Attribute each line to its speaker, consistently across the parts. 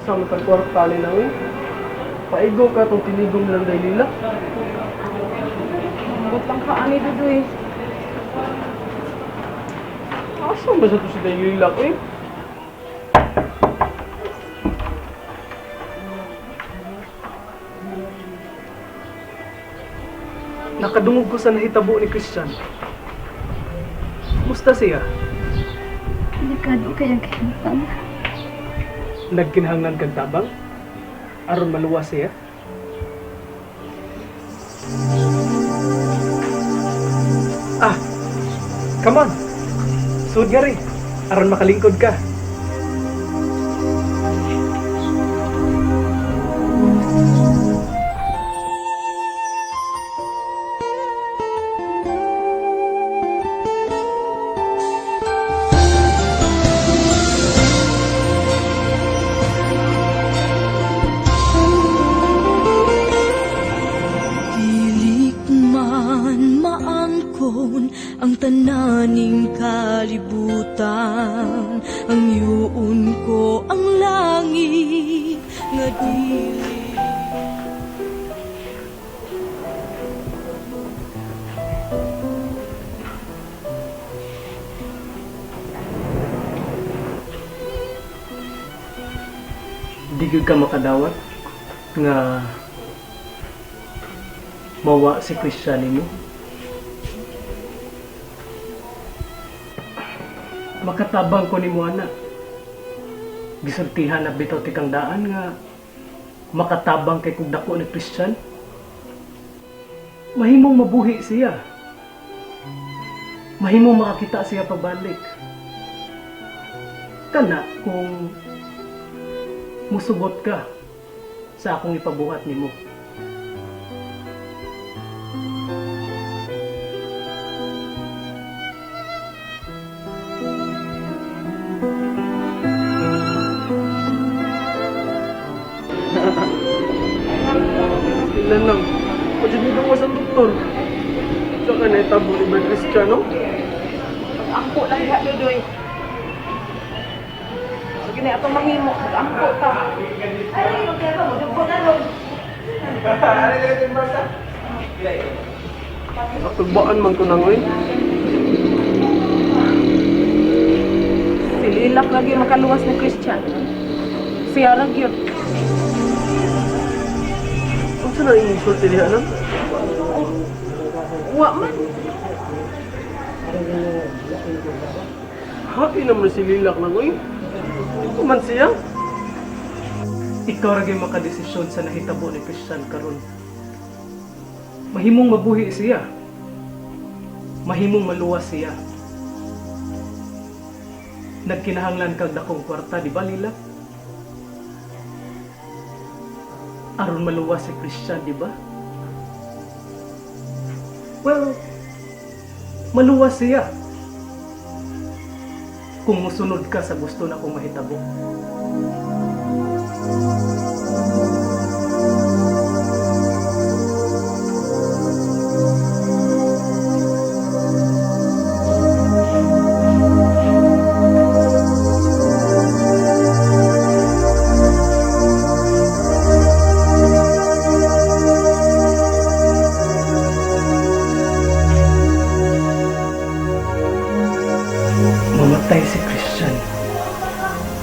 Speaker 1: Sa matag kwarta ni namin. Paigo ka tong tinigom lang day lila.
Speaker 2: Ambot lang ka ani, Dudoy.
Speaker 1: Asa ba sa to si day lila eh? Nakadungog ko sa nahitabo ni Christian. Musta siya?
Speaker 3: Delikado kayang kahimtang.
Speaker 1: Nagkinahanglan kag tabang? Aron maluwas siya? Ah! Come on! Sud nga rin. Aron makalingkod ka.
Speaker 4: Dili man maangkon ang tananing kalibutan, ang yuon ko ang langit nga dili.
Speaker 1: Di gyud ka makadawat nga mawa si Christian nimo. Makatabang ko nimo, ana. Gisultihan na bitaw tikang daan nga makatabang kay kog dako ni Christian. Mahimong mabuhi siya. Mahimong makakita siya pabalik. Kana kung musugot ka sa akong ipabuhat nimo. Ilan lang. Pwede mo sa doktor. Saka na itabo ni ba Cristiano?
Speaker 2: Pag-ampo lang diha, Dudoy. Sige na atong mahimo, pag-ampo ta. Ay, magkaya mo, dugo na ron.
Speaker 1: Natugbaan man ko nang oy.
Speaker 2: Si Lilak lagi makaluwas ni Christian. Siya ra gyud.
Speaker 1: Unsa na imong sulti diha na?
Speaker 2: Wa man.
Speaker 1: Happy naman si Lilak nang oy. Ito man siya. Ikaw ra gyud makadesisyon sa nahitabo ni Christian karon. Mahimong mabuhi siya. Mahimong maluwas siya. Nagkinahanglan kag dakong kwarta, di ba, Lila? Aron maluwas si Christian, di ba? Well, maluwas siya kung musunod ka sa gusto na kong mahitabo. Mamatay si Christian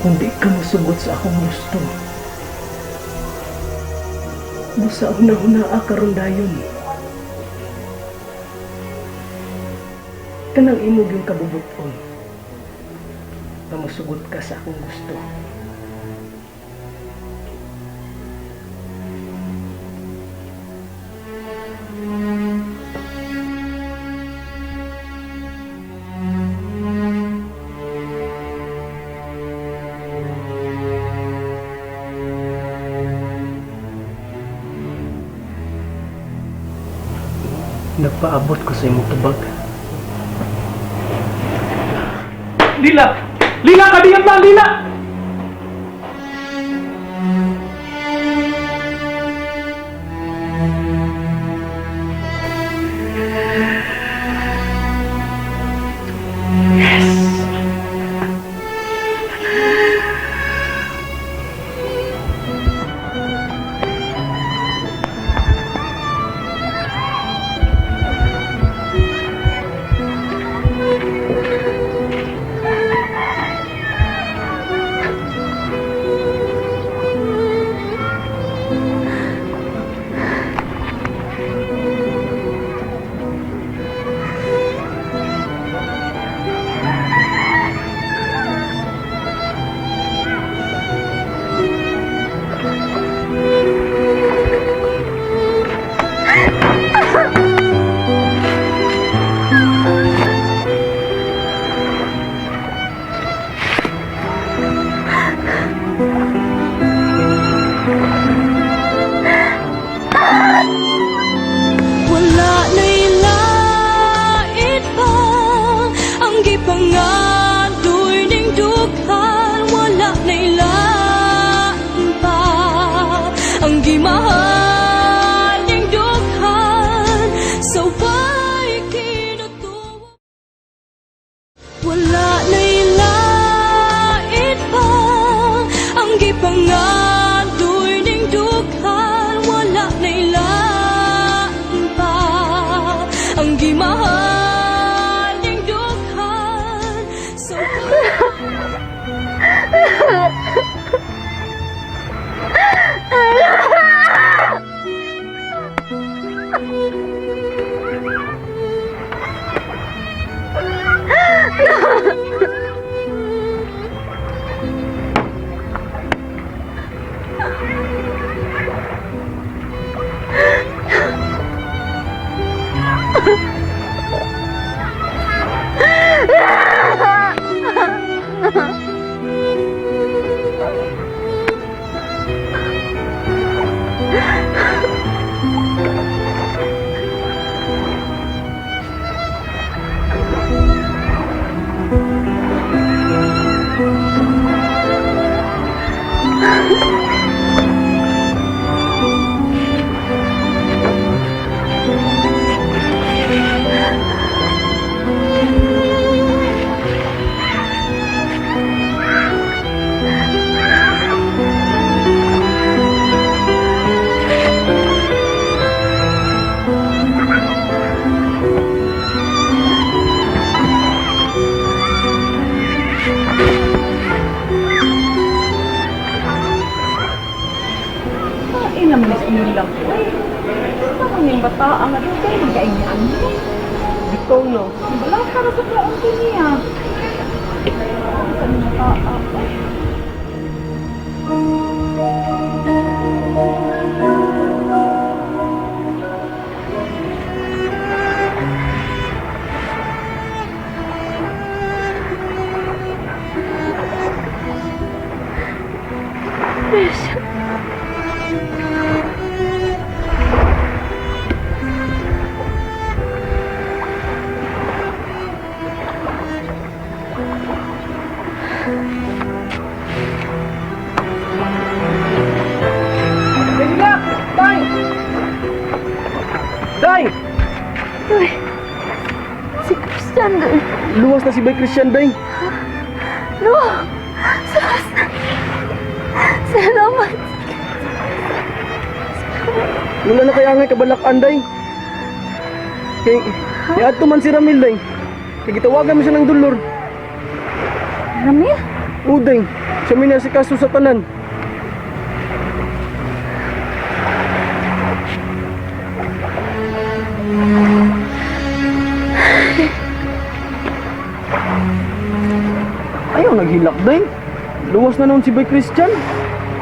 Speaker 1: kung di ka musugot sa akong gusto. Busa huna-huna karon dayon. Kanang imog yung kabubuton na musugot ka sa akong gusto. Nagpaabot ko sa imong tubag. Lila! Lila, kadiyan na! Lila! Yes!
Speaker 2: Ay, naman is nilang ko eh. Sa mga bata, ang ano kayo magkaingan mo.
Speaker 1: Bitaw na.
Speaker 2: Wala ka na sa taong niya. Sa mga bata, ay.
Speaker 3: Christian.
Speaker 1: Lady Luck! Day! Day!
Speaker 3: Uy, si Christian doon.
Speaker 1: Luwas na si Bay Christian, Day.
Speaker 3: No! Sus! Salamat!
Speaker 1: Wala na kaya nga kabalakan, Day. Kay, niadto man si Ramil, Day. Kay gitawagan mo siya ng dolor.
Speaker 3: Ramil?
Speaker 1: O, Day. Siya may nasa kaso sa tanan. Ayaw naghilak, Day. Luwas na noon si Bay Christian.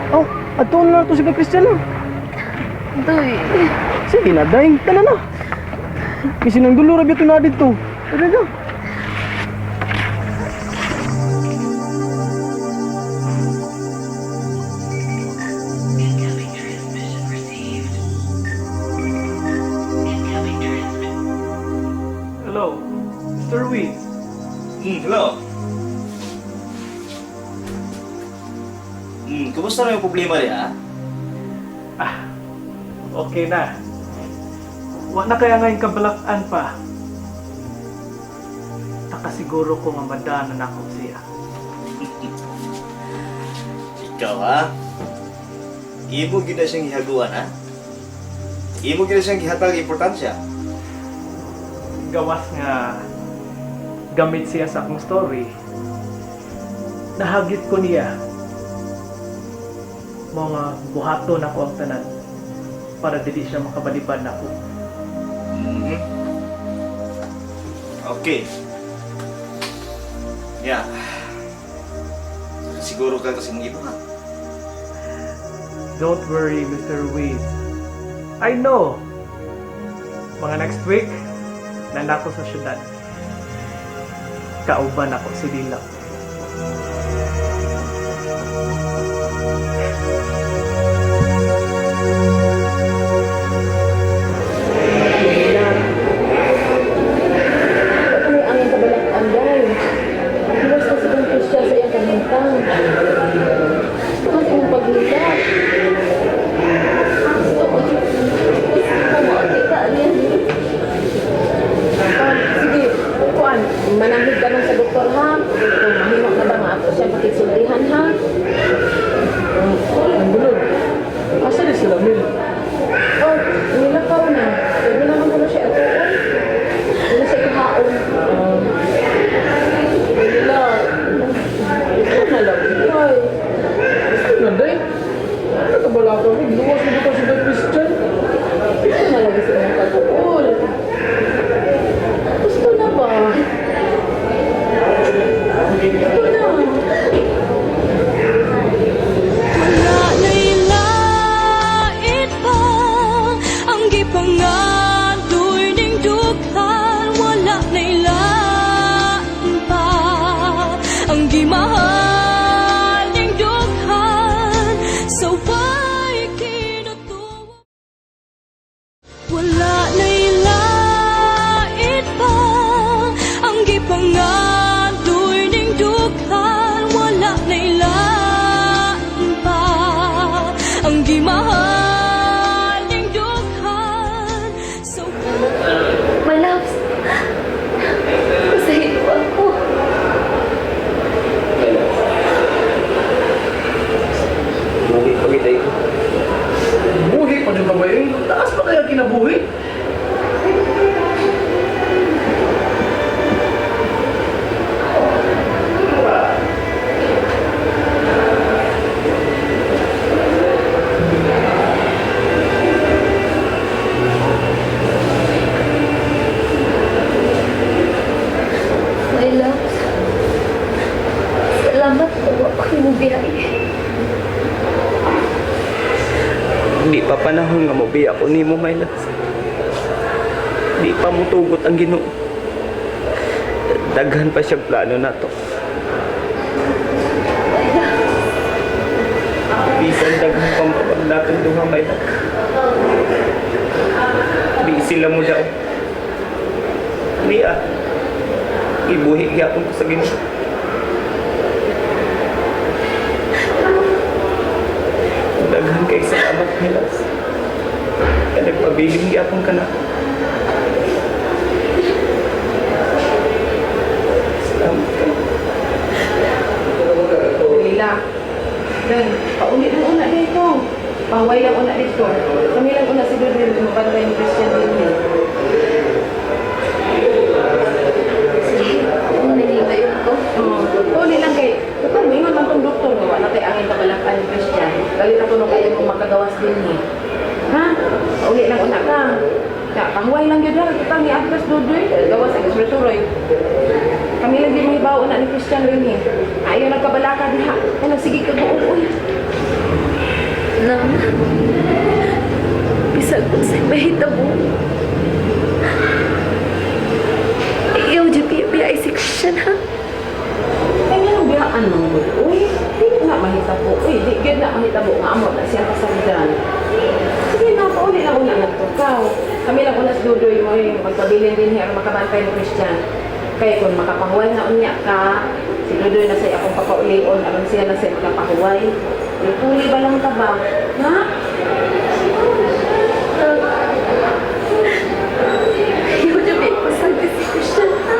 Speaker 1: Oh, ato na to si Bay Christian. Ah.
Speaker 3: Doy.
Speaker 1: Sige na, Day. Tala na. Kasi nang dulo, rabi ito na dito. Tara na.
Speaker 5: Incoming transmission received. Incoming transmission.
Speaker 1: Hello, Mr. Wiz.
Speaker 6: Hello. Kumusta na yung problema niya?
Speaker 1: Ah, okay na. Wa na kaya ngayon kabalakan pa. Nakasiguro ko nga madaan na nako siya.
Speaker 6: Ikaw, ha? Imo gina siyang gihaguan, ha? Imo gina siyang gihatag importansya.
Speaker 1: Gawas nga gamit siya sa akong story. Nahagit ko niya mga buhaton ako ang tanan para dili siya makabalibad nako.
Speaker 6: Okay. Yeah. Siguro ka kasi mong iba ka.
Speaker 1: Don't worry, Mr. Wiz. I know. Mga next week, nandako sa syudad. Kauban ako si Lila.
Speaker 2: Ano ang iyong kabalak-an, day? Hiwas na si Kang Christian sa iyang kahintang. Gusto ka sa iyong paghilak.
Speaker 3: Gusto ko. Gusto ko makakita niya.
Speaker 2: Sige, kuan, manahig ka lang sa doktor ha. Kung mahimo na ba nga ako siya pakigsultihan ha.
Speaker 1: Ang bulod. Asa ni sila, Mil?
Speaker 2: Oh, nilakaw na. Pwede naman ko na siya atuon. Wala siya ikahaon. Wala. Ikaw na lang. Ay.
Speaker 1: Gusto na, Day. Nakabala ka, Mil. Luwas na ba si Bay Christian?
Speaker 2: Gusto na lagi sa imong pag-uul. Gusto na ba? Gusto na.
Speaker 4: Wala na'y lait pa ang gipangandoy ning dughan. Wala na'y lain pa ang gimahal ning dughan. Sa way kinutuwa. Wala na'y lait pa ang gipangandoy ning dughan. Wala na'y lain pa
Speaker 7: Buhi pa gid ko.
Speaker 1: Buhi pa dyan ka ba eh? Taas pa kaya kinabuhi?
Speaker 3: My love, salamat po ako yung biyahe.
Speaker 7: Di pa panahon nga mobiya ko nimo, my love. Di pa mutugot ang Ginoo. Daghan pa siyang plano na to. Bisan daghan pang mabaglakan duha, my love. Di sila mo daw. Di ah. Ibuhi gyapon ko sa Ginoo. Daghan kay salamat, my love. Kaya nagpabiling gyapon ka na. Salamat ka.
Speaker 2: Lila. Dan, pauli lang una dito. Paway lang una dito. Kami lang una si Dodel, mabantay ni Christian din.
Speaker 3: Naligayon ko.
Speaker 2: Oo. Pauli lang kay, total, maingon man tong doktor, nga wala kay angin kabalakan ni Christian. Dali na kuno kayo kung makagawas din ni. Ha? Pauli lang una ka. Ya, pahuway lang yun lang. Total, ni Agnes Dodoy. Gawas ang Turoy. Kami lang din mahibaw na ni Christian rin eh. Ayaw nagkabalaka diha. Ay, nagsige ka buong uy.
Speaker 3: Nang, bisag ko sa mahitabo. Iyaw, dyan biya si Christian, ha?
Speaker 2: Ay, nga nang biyaan mo. Uy, di na mahitabo. Uy, di gyud na mahitabo nga amo na siya kasagdan. Sige na, pauli lang una nga to. Kaw, kami lang una sa dudoy mo yung magpabilin din here makabantay ni Christian. Kay kung makapahuway na unya ka, si Dudoy na say akong papaulion, aron siya na say makapahuway. Puli ba lang ka ba? Ha?
Speaker 3: Iyaw, dyan biya pasagdi si Christian, ha?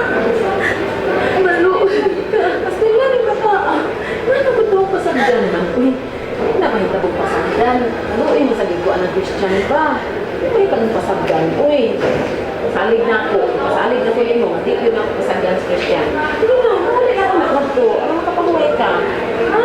Speaker 3: Maluoy ka.
Speaker 2: Basta lang ka pa. Ah, wala ko to pasagdan man. Uy, di na mahitabo pasagdan. Ano uy, masagiguan ng Christian ba? Di mahitabong pasagdan. Uy, pasalig na ako. Pasalig na ko yun mo. Di yun ako pasagdan sa Christian. Sige na, wala na ako na ko. Ano makapahuway ka? Ha?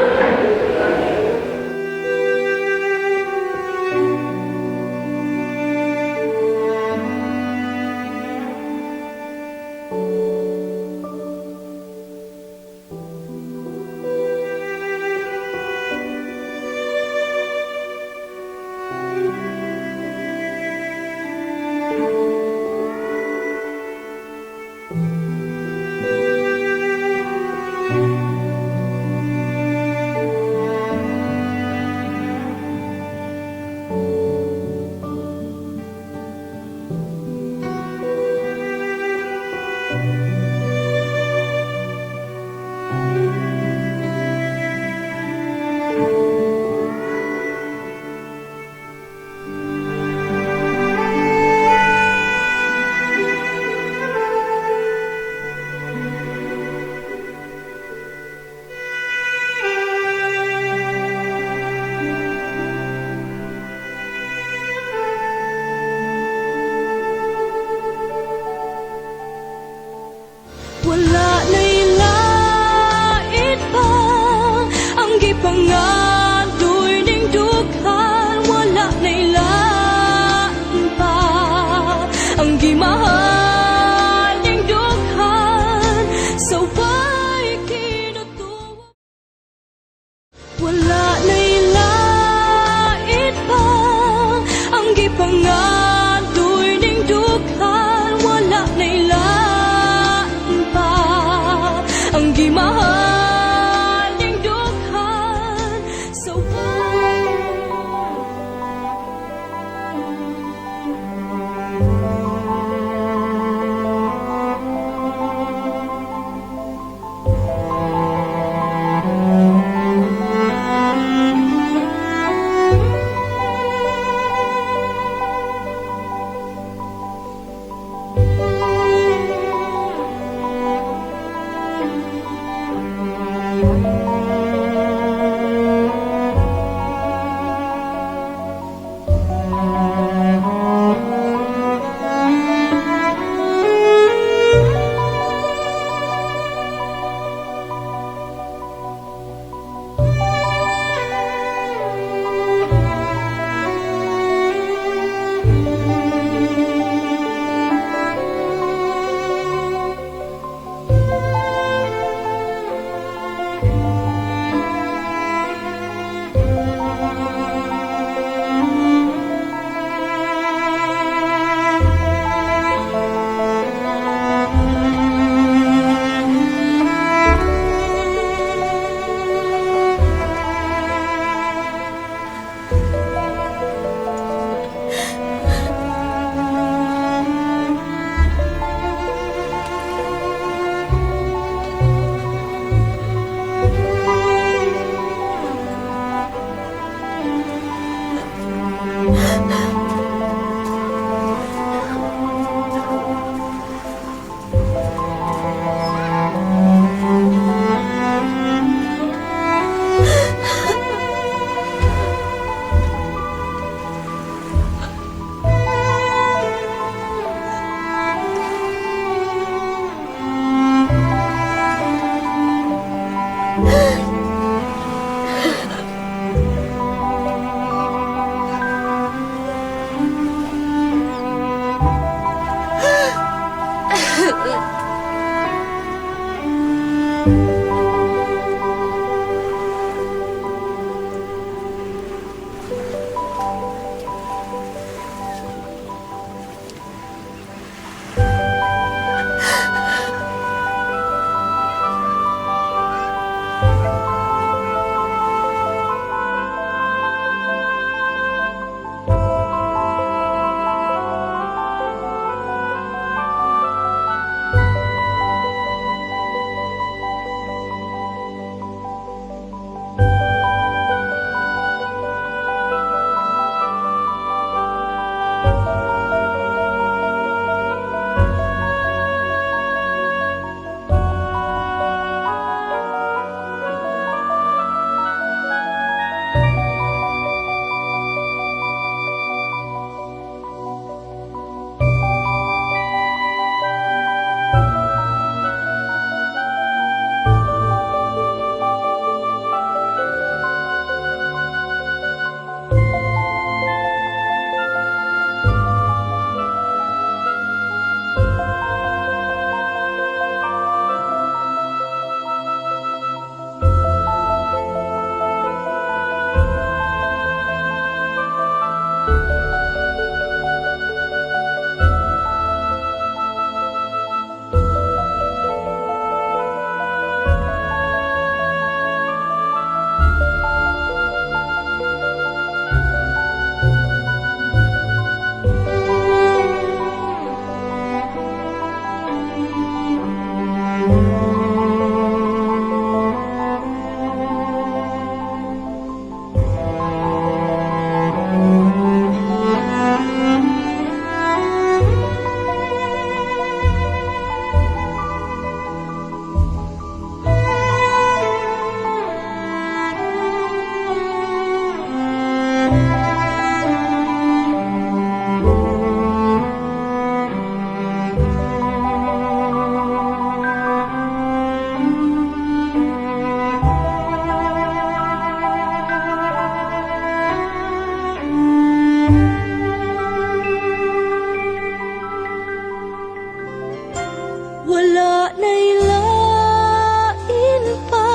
Speaker 4: Wala na'y lain pa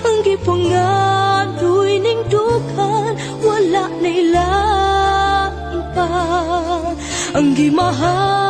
Speaker 4: ang gipangandoy ning dughan. Wala na'y lain pa ang gimahal.